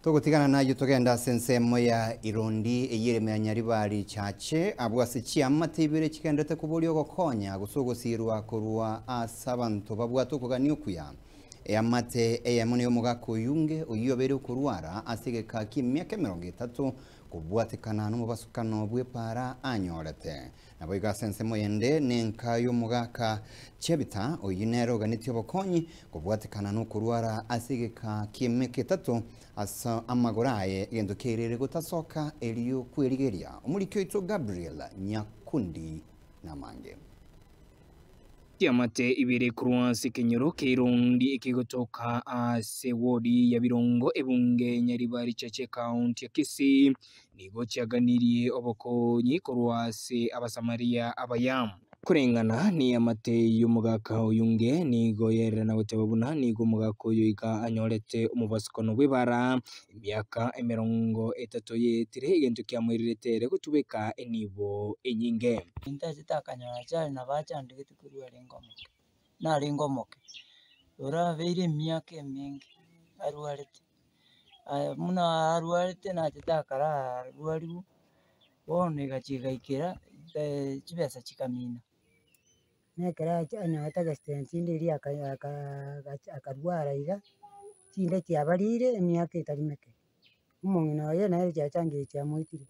Togotigana nayio togende ase ensemo ya Irondi eyio ere ime ya Nyaribari Chache, abwo ase chiamate ibere chigenderete koboria ogokonya gose ogosirwa korwa ase abanto babwate okogania okuya. Eamate eyemo ney'omogaka oyunge oyio obeire okorwara ase egeka ki'emiaka emerongo etato kobwatekana nomobasukano bw'epaara anyorete. Naboigo ase ensemo yende nenka y'omogaka Chebita, oyio nere oganetie obokonyi kobwatekana nokorwara ase egeka ki'emeka etato ase amagoro aye, egento kiairire gotasoka erio kwerigeria. Omoriki oito Gabriel Nyakundi namange. Chiamate ibere korwa ase ekenyoro kia Irondi ekegotoka ase wodi ya Birongo ebunge Nyaribari Chache ekaunti ya Kisii nigo chiaganirie obokonyi korwa ase Abasamaria abaya. Koreng'ana neamate y'omogaka oyonge nigo yerera na goteba buna nigo omogaka oyo iga anyorete omobasukono bw'ebara emiaka 30 yaetire egento kiamoirerete ere gotubeka enibo enyinge. Intachete akanyora achari nabo achandegete korwa arenge omoke, narenge omoke, orabeire emiaka emenge arwarete. Aya buna arwarete nachete akararwariwu, bono egachia egaikera chibesa chikamina. Na ekero acha anyorete accident inde eria aka aka akarwara iga, chinde chiabarire emiaka etari meke. Omong'ina oye nere chiachangire chiamoitire.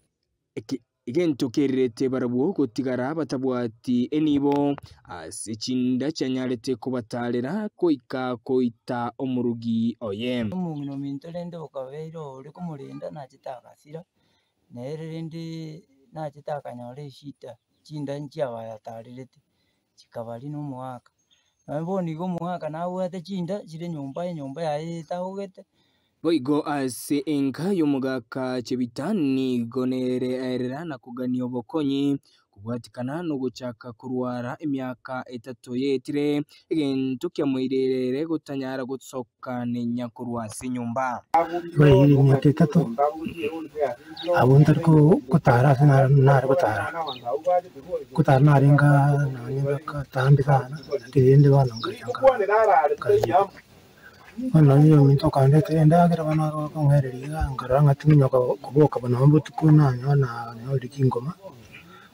Egento kerirete barabwo gotigara batabwati enibo ase chinda chianyarete kobatarera goika koita omorugi oye. Omong'ina ominto rende okabeire ore komorenda nachete agasira, nere rende nachete akanyora eshida, chinda nchiabatarerete, chikabaria na omogaka. Nonye bono iga omogaka nabwate chinda chire nyomba, enyomba yaye etagogete. Boigo ase enka y'omogaka Chebita nigo nere aerera na kogania obokonyi kobwatikana nogochaka korwara emiaka etato yaetire egento kiamoirerere gotanyara gosoka nenya korwa ase enyomba. Baeire emiaka etato, abwo ntari gotara ase nare gotara, gotara narenge nonye gatambe sana, lakini rende bono ngacha nka bono nonye ominto okandetera endagera bono akong'ereria iga nkarora ng'a ting'inyoka koboka bono nonye botuko nanyoa nanyorire chingoma,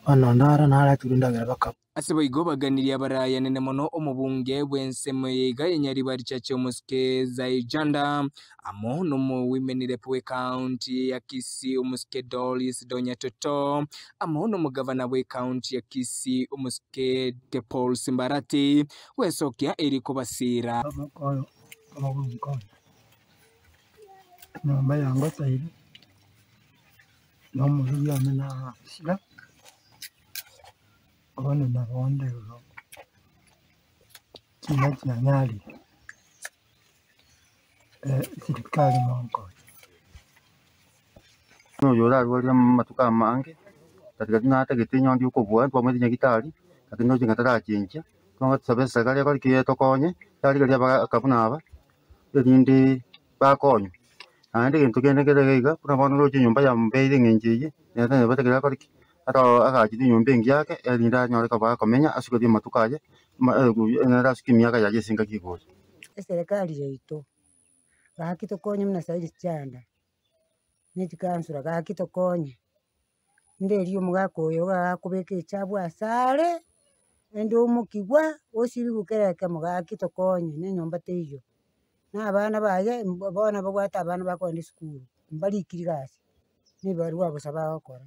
bono ndara nareterwa endagera baka. Ase boigo baganirie abarayanene mono omobunge bw'ensemo eye iga ya Nyaribari Chache Omosike Zaijanda amo nomowomen rep bw'ekaunti ya Kisii Omosike Doris Donya Toto amo nomogavana bw'ekaunti ya Kisii Omosike Paul Simbarati gwesokia eri kobasira. Enyomba yangoteire, na omorugi one nasira, bono nabo onde igo, ching'a chianyarire, serikali monkonye. Oyo orarwarire amatuko amange, katikati natagete nyonde okobua twamwete nyagetari, lakini roche ng'a tarachenchia, bono tosabe eserikari ekore ki etokonye, yarigereria abagaka buna aba, erinde bakonywe. Naende egento kende kere iga iga, buna bono roche enyomba yambeire eng'encho eye, nere tanyebete kere akore ki, aro agachete enyomba engiya ake, erinde anyore koba akomenya asukerie amatuko aye, nere asuke emiaka yaye ase engaki egocha. Eserekari yaito, gaki tokonye buna sairi chianda, na echikansura gaki tokonye, inde erio omogaka oyo iga akobeka echabu ase are, ende omokigwa, osiriwu kera ekemo gaki tokonye na enyomba teiyo. Na abana baye bono babwate abana bakogenda esukuru, mbarikiri gasi, na ebibarua bosa bagokora.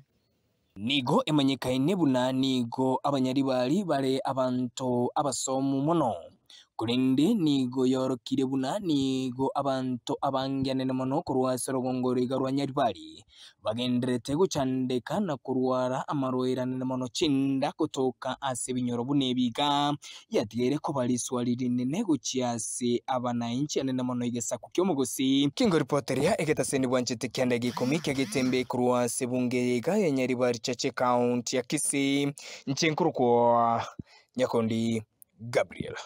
Nigo emanyekaine buna nigo abanyaribari bare abanto abasomu mono, korende nigo yorokire buna nigo abanto abange anene mono korwa ase orogongo roiga rwa Nyaribari bagendererete gochandeka na korwara amarwaire anene mono chinda gotoka ase ebinyoro buna ebiga yatigaire koba riswari rinene gochia ase abanainchi anene mono egesaku ki'omogosi. Kingoripoteria egetaseni bwanchete kianda ikomi kia getembe korwa ase bunge iga ya Nyaribari Chache county ya Kisii nche nkorokwa Nyakondi Gabriel.